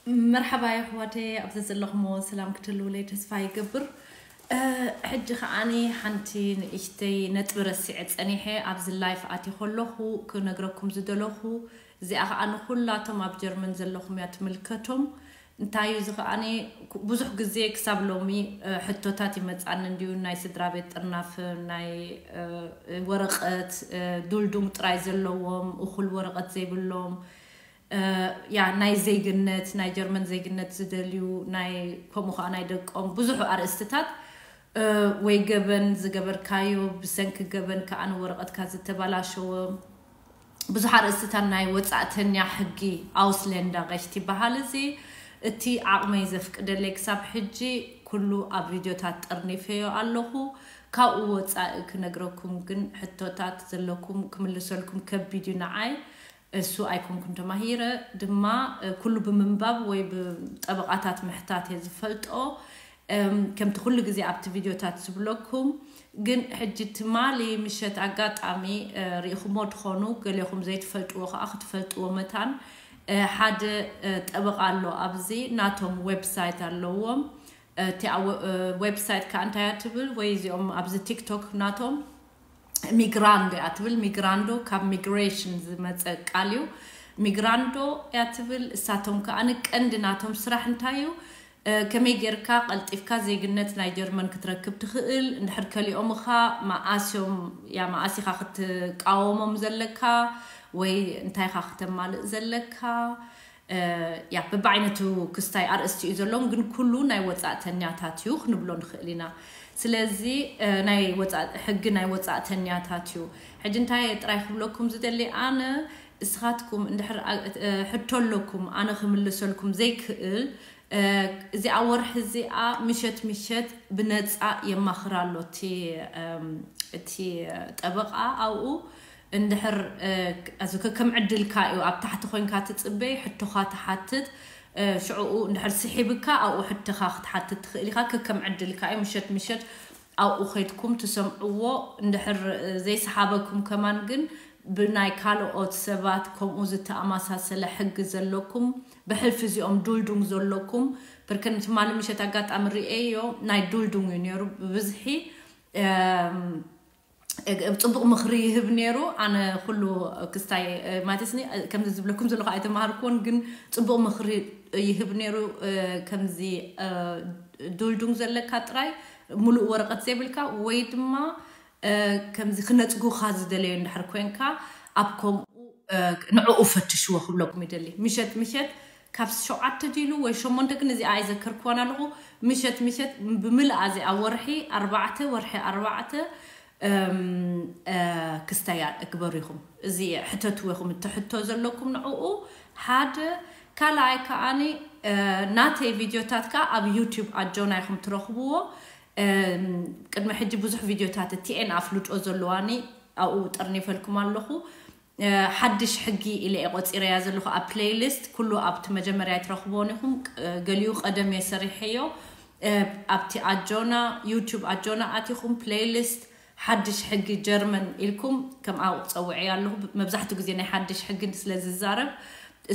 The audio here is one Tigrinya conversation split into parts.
መርሓባ ኣሕዋተይ፣ ኣብዚ ዘለኹሞ ሰላም ክትህልውለይ ተስፋ ይገብር። ሕጂ ከዓኒ ሓንቲ ንእሽተይ ነጥቢ ረሲዐ ጸኒሐ ኣብዚ ላይፍ ኣትየ ከለኹ ክነግረኩም ዝደለኹ፣ እዚኣ ከኣ ንኹላቶም ኣብ ጀርመን ዘለኹም እያ ትምልከቶም። እንታይ እዩ እዚ ከዓኒ፣ ብዙሕ ግዜ ክሳብ ሎሚ ሕቶታት ይመጻኒ እንድዩ፣ ናይ ስድራ ቤት ጥርናፍ፣ ናይ ወረቐት፣ ዱልዱም ጥራይ ዘለዎም፣ እኹል ወረቐት ዘይብሎም፣ ያ ናይ ዜግነት፣ ናይ ጀርመን ዜግነት ዝደልዩ፣ ናይ ከምኡ ከኣ ናይ ደቆም ብዙሕ ኣርእስትታት፣ ወይ ገበን ዝገበርካዮ፣ ብሰንኪ ገበን ከኣ ንወረቐትካ ዝተባላሸወ፣ ብዙሕ ኣርእስትታት ናይ ወጻእተኛ ሕጊ፣ ኣውስሌንዳ ሬክት ይበሃል። እዚ እቲ ዓቕመይ ዘፍቅደለይ ክሳብ ሕጂ ኩሉ ኣብ ቪድዮታት ጠርኒፈዮ ኣለኹ። ካብኡ ወጻኢ ክነግረኩም ግን ሕቶታት ዘለኩም ክምልሰልኩም ከቢድ እዩ ንዓይ። እሱ ኣይኮንኩን ተማሂረ ድማ፣ ኩሉ ብምንባብ ወይ ብጠበቓታት ምሕታት እየ ዝፈልጦ። ከምቲ ኩሉ ግዜ ኣብቲ ቪድዮታት ዝብለኩም፣ ግን ሕጂ ትማሊ ምሸት ኣጋጣሚ ርኢኹሞ ትኾኑ፣ ገሌኹም ዘይትፈልጥዎ ከኣ ክትፈልጥዎ መታን። ሓደ ጠበቓ ኣሎ፣ ኣብዚ ናቶም ዌብሳይት ኣለዎም። እቲ ዌብሳይት ከኣ እንታይ እያ ትብል? ወይ እዚኦም ኣብዚ ቲክቶክ ናቶም ሚግራንዶ እያ ትብል። ሚግራንዶ ካብ ሚግሬሽን ዝመጸ ቃል እዩ። ሚግራንዶ እያ ትብል። እሳቶም ከኣ ንቀንዲ ናቶም ስራሕ እንታይ እዩ? ከመይ ጌርካ ቀልጢፍካ ዜግነት ናይ ጀርመን ክትረክብ ትኽእል? እንድሕር ከሊኦምኻ፣ መኣስዮም፣ ያ መኣስ ኢኻ ክትቃወሞም ዘለካ? ወይ እንታይ ኢኻ ክተማልእ ዘለካ? ያ በብዓይነቱ ክስታይ ኣርእስቲ እዩ ዘለዎም፣ ግን ኩሉ ናይ ወጻእተኛታት እዩ ክንብሎ ንኽእል ኢና። ስለዚ ናይ ወጻእ-፣ ሕጊ ናይ ወጻእተኛታት እዩ። ሕጂ እንታይ ጥራይ ክብለኩም ዝደሊ ኣነ፣ እስኻትኩም እንድሕር ኣ-፣ ሕቶ ኣለኩም ኣነ ክምልሰልኩም ዘይክእል፣ እዚኣ ወርሒ እዚኣ ምሸት ምሸት ብነጻ የማኽር ኣሎ እቲ፣ እቲ ጠበቓ ኣብኡ። እንድሕር፣ እዚ ከከም ዕድልካ እዩ፣ ኣብ ታሕቲ ኮይንካ ትጽበይ፣ ሕቶኻ ትሓትት፣ ሽዕኡ እንድሕር ስሒብካ ኣብኡ ሕቶኻ ክትሓትት ትኽእል ኢኻ። ከከም ዕድልካ እዩ። ምሸት ምሸት ኣብኡ ኸይድኩም ትሰምዕዎ። እንድሕር ዘይሰሓበኩም ከማን ግን ብናይ ካልኦት ሰባት ከምኡ ዝተኣማሳሰለ ሕጊ ዘለኩም፣ ብሕልፊ እዚኦም ዱልዱንግ ዘለኩም፣ ብርክን ትማሊ ምሸት ኣጋጣሚ ርእየዮ፣ ናይ ዱልዱንግ እዩ ነይሩ ብብዝሒ። ጽቡቕ ምኽሪ ይህብ ነይሩ። ኣነ ኩሉ ክስታይ፣ ማለትስኒ፣ ከምዚ ዝብለኩም ዘለኹ ኣይተማሃርኩዎን፣ ግን ጽቡቕ ምኽሪ ይህብ ነይሩ። ከምዚ ዱልዱንግ ዘለካ ጥራይ ሙሉእ ወረቐት ዘይብልካ ወይ ድማ ከምዚ ክነጽጉኻ ዝደለዩ እንድሕር ኮንካ፣ ኣብ ከምኡ ንዕኡ ፈትሽዎ ክብለኩም ይደሊ። ምሸት ምሸት ካብ ሸውዓተ ድሉ ወይ ሸሞንተ፣ ግን እዚኣ ኣይዘከርክዋን ኣለኹ። ምሸት ምሸት ብምልኣ እዚኣ ወርሒ ኣርባዕተ፣ ወርሒ ኣርባዕተ ክስተያ እግበሩ ኢኹም። እዚ ሕተትዎ ኢኹም፣ እቲ ሕቶ ዘለኩም ንዕኡ ሓደ። ካልኣይ ከኣኒ ናተይ ቪድዮታት ከኣ ኣብ ዩቲዩብ ኣጆና ኢኹም ትረኽብዎ። ቅድሚ ሕጂ ብዙሕ ቪድዮታት እቲኤን ኣፍልጦ ዘለዋኒ ኣብኡ ጠርኒፈልኩም ኣለኹ። ሓድሽ ሕጊ ኢለ እየ ቆጺረያ ዘለኹ ኣብ ፕሌይሊስት። ኩሉ ኣብቲ መጀመርያ ኣይትረኽብዎን ኢኹም። ገሊኡ ቀደም እየ ሰሪሐዮ። ኣብቲ ኣጆና፣ ዩቲዩብ ኣጆና ኣቲኹም ፕሌይሊስት ሓድሽ ሕጊ ጀርመን ኢልኩም ከምኣ ጸውዐያ ኣለኹ። መብዛሕትኡ ግዜ ናይ ሓድሽ ሕጊ ስለ ዝዛረብ፣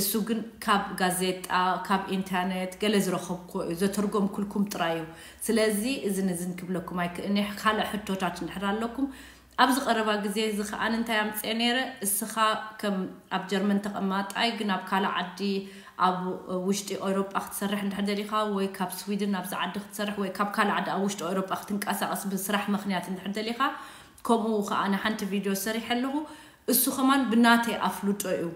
እሱ ግን ካብ ጋዜጣ፣ ካብ ኢንተርኔት ገለ ዝረኸብኩዎ እዩ፣ ዘተርጎምኩልኩም ጥራይ እዩ። ስለዚ እዝን እዝን ክብለኩም ኣይክእልን እየ። ካልእ ሕቶታት እንድሕር ኣለኩም፣ ኣብዚ ቀረባ ግዜ እዚ ከኣ እንታይ ኣምጽኤ ነይረ፣ እስኻ ከም ኣብ ጀርመን ተቐማጣይ ግን ኣብ ካልእ ዓዲ፣ ኣብ ውሽጢ ኤውሮጳ ክትሰርሕ እንድሕር ደሊኻ፣ ወይ ካብ ስዊድን ናብዚ ዓዲ ክትሰርሕ፣ ወይ ካብ ካልእ ዓዲ ኣብ ውሽጢ ኤውሮጳ ክትንቀሳቐስ ብስራሕ ምኽንያት እንድሕር ደሊኻ፣ ከምኡ ከኣ ንሓንቲ ቪድዮ ሰሪሐ ኣለኹ። እሱ ከማን ብናተይ ኣፍልጦ እዩ።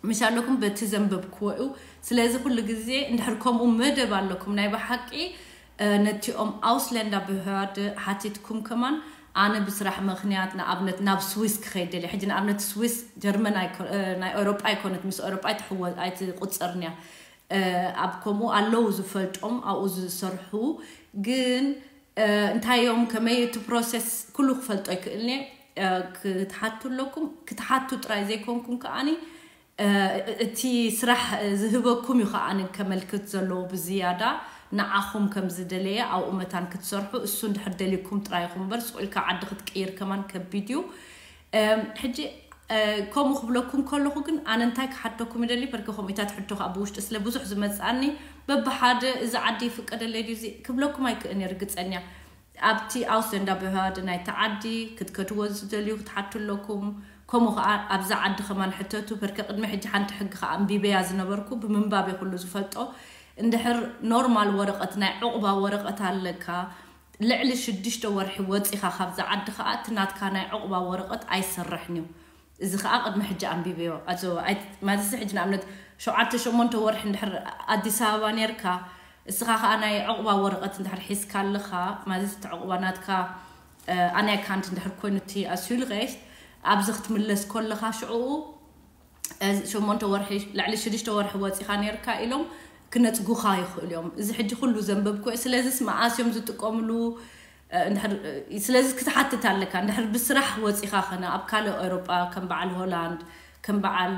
ምሽ ኣለኩም በቲ ዘንበብክዎ እዩ። ስለዚ ኩሉ ግዜ እንድሕር ከምኡ መደብ ኣለኩም ናይ ብሓቂ፣ ነቲኦም ኣውስለንዳ ብህዋድ ሓቲትኩም ከማን፣ ኣነ ብስራሕ ምኽንያት ንኣብነት ናብ ስዊስ ክኸይድ ደልየ። ሕጂ ንኣብነት ስዊስ ጀርመን ኣይኮ-፣ ናይ ኤውሮጳ ኣይኮነት፣ ምስ ኤውሮጳ ኣይትሕወ-፣ ኣይትቁጸርን እያ። ኣብ ከምኡ ኣለዉ ዝፈልጦም ኣብኡ ዝሰርሑ፣ ግን እንታይ እዮም፣ ከመይ እቲ ፕሮሰስ ኩሉ ክፈልጦ ኣይክእልን እየ። ክትሓቱ ኣለኩም፣ ክትሓቱ ጥራይ ዘይኮንኩም ከኣኒ፣ እቲ ስራሕ ዝህበኩም እዩ ከኣኒ ከመልክት ዘለዎ ብዝያዳ ንዓኹም ከም ዝደለየ ኣብኡ መታን ክትሰርሑ፣ እሱ እንድሕር ደልዩኩም ጥራይ ኢኹም እምበር፣ ስቕ ኢልካ ዓዲ ክትቅይር ከማን ከቢድ እዩ። ሕጂ ከምኡ ክብለኩም ከለኹ ግን ኣነ እንታይ ክሓተኩም ይደሊ፣ በርገ ከምኡታት ሕቶ ከዓ ብውሽጢ ስለ ብዙሕ ዝመፅኣኒ በብሓደ እዚ ዓዲ ይፍቀደለይ ድዩ እዚ ክብለኩም ኣይክእን እየ ርግፀኛ። ኣብቲ ኣውስለንዳ ብሃድ ናይቲ ዓዲ ክትከድዎ ዝደልዩ ክትሓቱ ኣለኩም። ከምኡ ከዓ ኣብዛ ዓዲ ከማን ሕተቱ። በርከ ቅድሚ ሕጂ ሓንቲ ሕጊ ከዓ ኣንቢበያ ዝነበርኩ ብምንባብ ኩሉ ዝፈልጦ። እንድሕር ኖርማል ወረቐት ናይ ዕቑባ ወረቐት ኣለካ ልዕሊ ሽዱሽተ ወርሒ ወፂኻ ካብዛ ዓዲ ከዓ እቲ ናትካ ናይ ዕቑባ ወረቐት ኣይሰርሕን እዩ። እዚ ከዓ ቅድሚ ሕጂ ኣንቢበዮ። ማለትሲ ሕጂ ንኣብነት ሸውዓተ ሸሞንተ ወርሒ እንድሕር ኣዲስ ኣበባ ነርካ እስኻ ከዓ ናይ ዕቑባ ወረቐት እንድሕር ሒዝካ ኣለኻ ማለት እቲ ዕቑባ ናትካ ኣናይ ካንት እንድሕር ኮይኑ እቲ ኣስዩልቀሽ ኣብዚ ክትምለስ ከለኻ ሽዕኡ ሸሞንተ ወርሒ ልዕሊ ሽዱሽተ ወርሒ ወፂኻ ነርካ ኢሎም ክነፅጉኻ ይኽእሉ እዮም። እዚ ሕጂ ኩሉ ዘንበብኩ ስለዚስ መኣስ እዮም ዝጥቀምሉ? ስለዚ ክትሓትት ኣለካ። እንድሕር ብስራሕ ወፂኻ ኸነ ኣብ ካልእ ኤውሮጳ ከም በዓል ሆላንድ ከም በዓል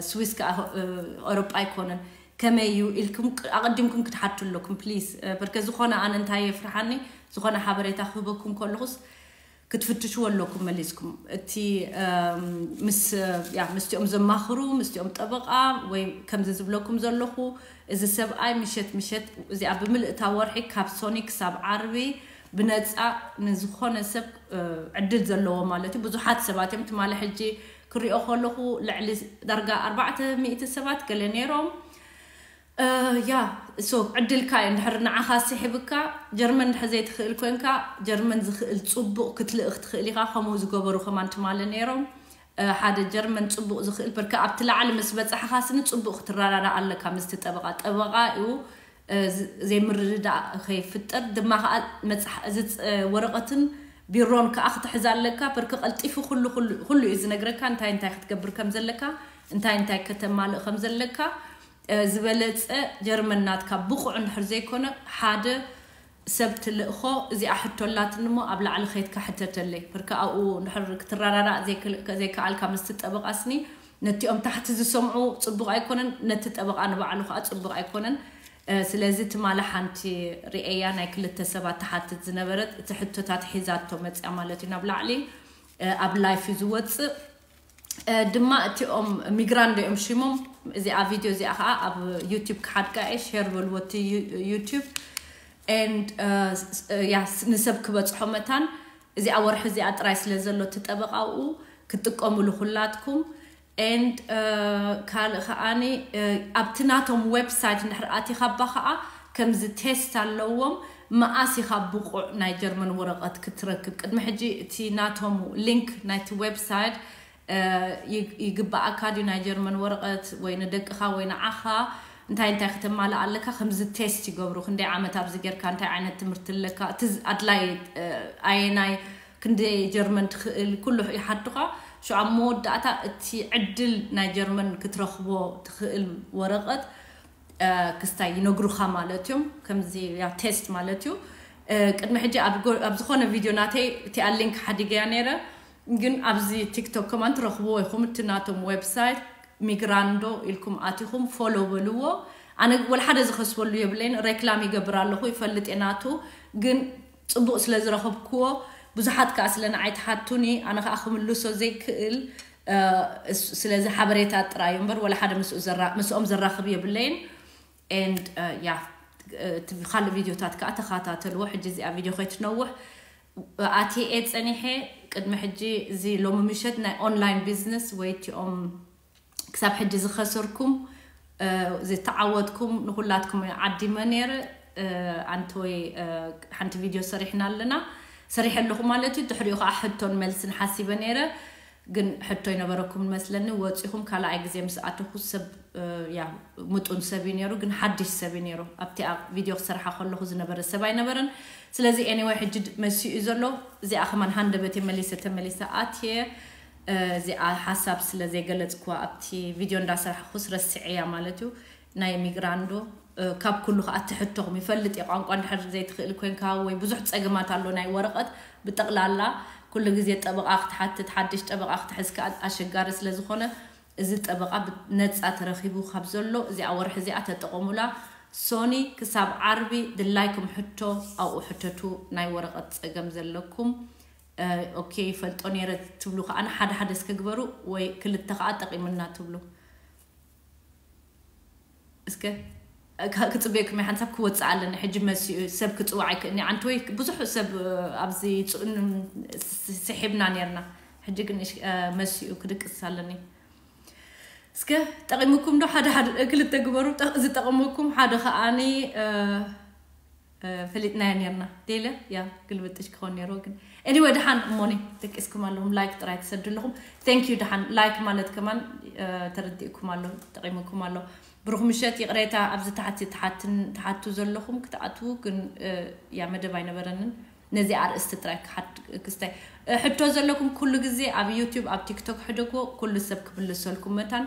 ስዊስ ከዓ ኤውሮጳ ኣይኮነን። ከመይ እዩ ኢልኩም ኣቐዲምኩም ክትሓቱ ኣለኩም ፕሊስ። በርከ ዝኾነ ኣነ እንታይ የፍርሓኒ ዝኾነ ሓበሬታ ክህበኩም ከለኹስ ክትፍትሽዎ ኣለኩም መሊስኩም። እቲ ምስ ምስቲኦም ዘማኽሩ ምስቲኦም ጠበቃ ወይ ከምዚ ዝብለኩም ዘለኹ እዚ ሰብኣይ ምሸት ምሸት እዚኣ ብምልእታ ወርሒ ካብ ሶኒ ክሳብ ዓርቢ ብነፃ ንዝኾነ ሰብ ዕድል ዘለዎ ማለት እዩ። ብዙሓት ሰባት እዮም ትማሊ ሕጂ ክሪኦ ከለኹ ልዕሊ ዳርጋ ኣርባዕተ ሚእቲ ሰባት ገለ ነይሮም። ያ ሶ ዕድልካ እዩ። እንድሕር ንዓኻ ስሒብካ ጀርመን እንድሕር ዘይትኽእል ኮንካ ጀርመን ዝኽእል ፅቡቕ ክትልእኽ ትኽእል ኢኻ። ከምኡ ዝገበሩ ከማን ትማሊ ነይሮም። ሓደ ጀርመን ፅቡቕ ዝኽእል በርከ ኣብቲ ላዕሊ ምስ በፃሕኻ ስኒ ፅቡቕ ክትረዳዳ ኣለካ ምስቲ ጠበቃ። ጠበቃ እዩ ዘይምርድዳእ ከይፍጠር ድማ ከዓ ወረቐትን ቢሮን ከዓ ክትሕዝ ኣለካ። በርከ ቀልጢፉ ኩሉ እዩ ዝነግረካ እንታይ እንታይ ክትገብር ከም ዘለካ እንታይ እንታይ ከተማልእ ከም ዘለካ ዝበለፀ። ጀርመን ናትካ ብቑዕ እንድሕር ዘይኮነ ሓደ ሰብ ትልእኾ እዚኣ ሕቶ ኣላትኒ እሞ ኣብ ላዕሊ ከይድካ ሕተተለይ። በርከ ኣብኡ እንድሕር ክትረዳዳእ ዘይከኣልካ ምስቲ ጠበቃ ስኒ ነቲኦም ታሕቲ ዝሰምዑ ፅቡቕ ኣይኮነን፣ ነቲ ጠበቃ ንባዕሉ ከዓ ፅቡቕ ኣይኮነን። ስለዚ ትማሊ ሓንቲ ሪኤያ ናይ ክልተ ሰባት ትሓትት ዝነበረት እቲ ሕቶታት ሒዛቶ መፅያ ማለት እዩ ናብ ላዕሊ። ኣብ ላይፍ እዩ ዝወፅእ። ድማ እቲኦም ሚግራንዶ እዮም ሽሞም። እዚኣ ቪድዮ እዚኣ ከዓ ኣብ ዩቲብ ክሓድጋ እየ። ሼር በልዎ እቲ ዩቲብ ን ንሰብ ክበፅሖ መታን እዚኣ ወርሒ እዚኣ ጥራይ ስለ ዘሎ እቲ ጠበቃ ኣብኡ ክትጥቀምሉ ኩላትኩም። ን ካልእ ከዓኒ ኣብቲ ናቶም ዌብሳይት እንድሕር ኣቲኻባ ከዓ ከምዚ ቴስት ኣለዎም። መኣስ ኢኻ ብቑዕ ናይ ጀርመን ወረቐት ክትረክብ? ቅድሚ ሕጂ እቲ ናቶም ሊንክ ናይቲ ዌብሳይት ይግባኣካ ድዩ ናይ ጀርመን ወረቐት ወይ ንደቅኻ ወይ ንዓኻ እንታይ እንታይ ክተማልእ ኣለካ? ከምዚ ቴስት ይገብሩ። ክንደይ ዓመት ኣብዚ ጌርካ እንታይ ዓይነት ትምህርቲ ኣለካ? እቲ ኣድላይ ኣየናይ ክንደይ ጀርመን ትኽእል ኩሉ ይሓቱኻ። ሽዑ ኣብ መወዳእታ እቲ ዕድል ናይ ጀርመን ክትረኽቦ ትኽእል ወረቐት ክስታይ ይነግሩኻ ማለት እዮም። ከምዚ ያ ቴስት ማለት እዩ። ቅድሚ ሕጂ ኣብ ዝኾነ ቪድዮ ናተይ እቲኣ ሊንክ ሓዲገያ ነይረ፣ ግን ኣብዚ ቲክቶክ ከማን ትረኽብዎ ኢኹም። እቲ ናቶም ዌብሳይት ሚግራንዶ ኢልኩም ኣቲኹም ፎሎ በልዎ። ኣነ ወላ ሓደ ዝኸስበሉ የብለይን፣ ሬክላም ይገብር ኣለኹ ይፈልጥ እየ ናቱ፣ ግን ፅቡቕ ስለ ዝረኸብክዎ ብዙሓት ከዓ ስለ ንዓይ ትሓቱኒ ኣነ ከዓ ክምልሶ ዘይክእል ስለዚ ሓበሬታ ጥራይ እምበር ወላ ሓደ ምስኦም ዘራኽብ የብለይን። ን ያ ካልእ ቪድዮታት ከዓ ተኸታተልዎ። ሕጂ እዚኣ ቪድዮ ከይትነውሕ ኣትየ ፀኒሐ። ቅድሚ ሕጂ እዚ ሎሚ ምሸት ናይ ኦንላይን ቢዝነስ ወይ እቲኦም ክሳብ ሕጂ ዝኸሰርኩም ዝተዓወትኩም ንኩላትኩም ዓዲመ ነይረ። ኣንተ ወይ ሓንቲ ቪድዮ ሰሪሕና ኣለና ሰሪሐ ኣለኹ ማለት እዩ። ድሕሪኡ ከዓ ሕቶን መልስን ሓሲበ ነይረ፣ ግን ሕቶ ይነበረኩም መስለኒ። ወፂኹም ካልኣይ ግዜ ምስ ኣተኹ ሰብ ያ ምጡን ሰብ እዩ ነይሩ፣ ግን ሓድሽ ሰብ እዩ ነይሩ። ኣብቲ ቪድዮ ክሰርሓ ከለኹ ዝነበረ ሰብ ኣይነበረን። ስለዚ ኤኒወይ ሕጂ መሲኡ እዩ ዘሎ። እዚኣ ከማን ሃንደበት መሊሰ ተመሊሰ ኣትየ እዚኣ ሓሳብ ስለ ዘይገለፅኩዋ ኣብቲ ቪድዮ እንዳሰራሕኩስ ረስዐያ ማለት እዩ። ናይ ሚግራንዶ ካብ ኩሉ ከዓ ትሕቶኹም ይፈልጥ እየ። ቋንቋ እንድሕር ዘይትኽእል ኮንካ ወይ ብዙሕ ፀገማት ኣሎ ናይ ወረቐት ብጠቕላላ ኩሉ ግዜ ጠበቓ ክትሓትት ሓድሽ ጠበቓ ክትሕዝ ከዓ ኣሸጋሪ ስለ ዝኾነ እዚ ጠበቓ ነፃ ተረኺቡ ካብ ዘሎ እዚኣ ወርሒ እዚኣ ተጠቐሙላ። ሶኒ ክሳብ ዓርቢ ድላይኩም ሕቶ ኣብኡ ሕተቱ። ናይ ወረቐት ፀገም ዘለኩም ኦኬ ይፈልጦ ነይረ ትብሉ ከኣ ሓደ ሓደ እስከ ግበሩ፣ ወይ ክልተ ከኣ ጠቒምና ትብሉ። እስከ ክጽበየኩም ሓንሳብ ክወጽእ ኣለኒ። ሕጂ መሲኡ ሰብ ክጽዋዕ ኣይክእኒ። ዓንተወይ ብዙሕ ሰብ ኣብዚ ጽኡን ስሒብና ነርና። ሕጂ ግን መሲኡ ክድቅስ ኣለኒ። እስከ ጠቒምኩም ዶ ሓደ ሓደ ክልተ ግበሩ። ዝጠቕመኩም ሓደ ከኣኒ ፈሊጥናዮ ነርና። ደለ ያ ግልብጥሽ ክኾን ነይርዎ ግን anyway ደሓን እሞኒ ደቂስኩም ኣለኹም። ላይክ ጥራይ ትሰዱ ኣለኹም። Thank you ደሓን ላይክ ማለት ከማን ተረዲእኩም ኣሎ፣ ጠቒምኩም ኣሎ። ብሩኽ ምሸት። ይቕሬታ ኣብዚ ታሕቲ ትሓቱ ዘለኹም ክትኣትዉ ግን ያ መደብ ኣይነበረንን። ነዚ ኣርእስቲ ጥራይ ክስታይ ሕቶ ዘለኩም ኩሉ ግዜ ኣብ ዩቲዩብ ኣብ ቲክቶክ ሕደጎ ኩሉ ሰብ ክምልሰልኩም መታን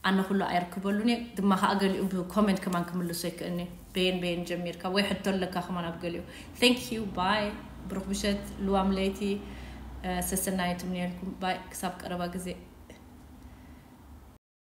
ኣነ ኩሉ ኣይርክበሉን እየ ድማ ከዓ ገሊኡ ብኮሜንት ከማን ክምልሶ ይክእልኒ። በየን በየን ጀሚርካ ወይ ሕቶ ኣለካ ከማን ኣብ ገሊኡ። Thank you bye። ብሩኽ ምሸት ልዋም ለይቲ ሰሰናዩ ትምንየልኩም ባይ ክሳብ ቀረባ ግዜ።